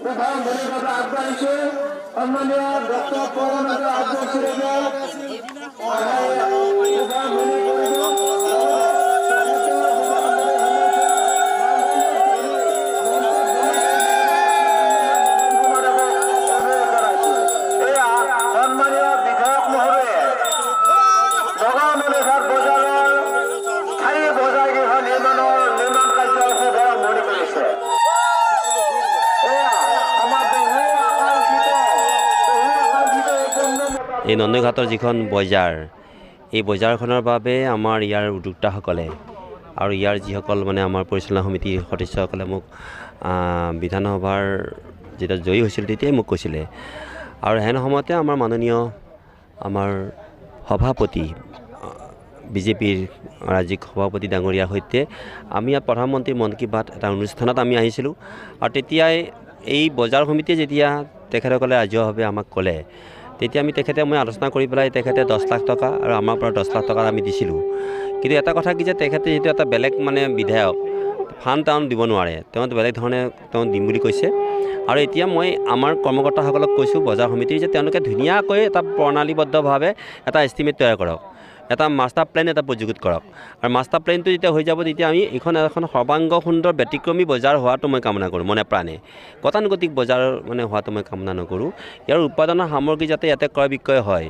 শুভাৰম্ভণিৰ বাবে আগবাঢ়িছো। সন্মানীয় ডক্টৰ পৰমানন্দ ৰাজবংশীদেৱে শুভাৰম্ভণি কৰিব। এয়া সন্মানীয় বিধায়ক মহোদয়ে নগাঁও মণিঘাট বজাৰৰ স্থায়ী বজাৰ গৃহ নিৰ্মাণ কাৰ্যৰ শুভাৰম্ভণি কৰিছে। এয়া আমাৰ বহু আকাংক্ষিত এই পণ্য এই নন্দীঘাটৰ যিখন বজাৰ, এই বজাৰখনৰ বাবে আমাৰ ইয়াৰ উদ্যোক্তাসকলে আৰু ইয়াৰ যিসকল মানে আমাৰ পৰিচালনা সমিতিৰ সদস্যসকলে মোক বিধানসভাৰ যেতিয়া জয়ী হৈছিল তেতিয়াই মোক কৈছিলে। আৰু হেন সময়তে আমাৰ মাননীয় আমাৰ সভাপতি, বিজেপিৰ ৰাজ্যিক সভাপতি ডাঙৰীয়াৰ সৈতে আমি ইয়াত প্ৰধানমন্ত্ৰী মন কী বাত এটা অনুষ্ঠানত আমি আহিছিলোঁ। আৰু তেতিয়াই এই বজাৰ সমিতিয়ে যেতিয়া তেখেতসকলে ৰাজহুৱাভাৱে আমাক ক'লে, তেতিয়া আমি তেখেতে মই আলোচনা কৰি পেলাই তেখেতে 10 লাখ টকা আৰু আমাৰ পৰা 10 লাখ টকা আমি দিছিলোঁ। কিন্তু এটা কথা কি যে তেখেতে যিটো এটা বেলেগ মানে বিধায়ক ফাণ্ড তেওঁ দিব নোৱাৰে, তেওঁ বেলেগ ধৰণে তেওঁ দিম বুলি কৈছে। আৰু এতিয়া মই আমাৰ কৰ্মকৰ্তাসকলক কৈছোঁ বজাৰ সমিতিৰ যে তেওঁলোকে ধুনীয়াকৈ এটা প্ৰণালীবদ্ধভাৱে এটা এষ্টিমেট তৈয়াৰ কৰক, এটা মাষ্টাৰ প্লেন এটা প্ৰযুক্ত কৰক। আৰু মাষ্টাৰ প্লেনটো যেতিয়া হৈ যাব তেতিয়া আমি এইখন এখন সৰ্বাংগ সুন্দৰ ব্যতিক্ৰমী বজাৰ হোৱাটো মই কামনা কৰোঁ মনে প্ৰাণে। গতানুগতিক বজাৰ মানে হোৱাটো মই কামনা নকৰোঁ। ইয়াৰ উৎপাদনৰ সামগ্ৰী যাতে ইয়াতে ক্ৰয় বিক্ৰয় হয়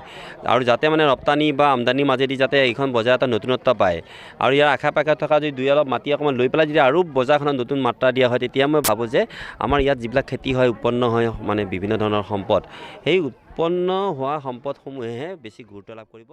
আৰু যাতে মানে ৰপ্তানি বা আমদানিৰ মাজেদি যাতে এইখন বজাৰ এটা নতুনত্ব পায়। আৰু ইয়াৰ আশে পাশে থকা যদি দুই অলপ মাটি অকণমান লৈ পেলাই যদি আৰু বজাৰখনত নতুন মাত্ৰা দিয়া হয়, তেতিয়া মই ভাবোঁ যে আমাৰ ইয়াত যিবিলাক খেতি হয়, উৎপন্ন হয় মানে বিভিন্ন ধৰণৰ সম্পদ, সেই উৎপন্ন হোৱা সম্পদসমূহেহে বেছি গুৰুত্ব লাভ কৰিব।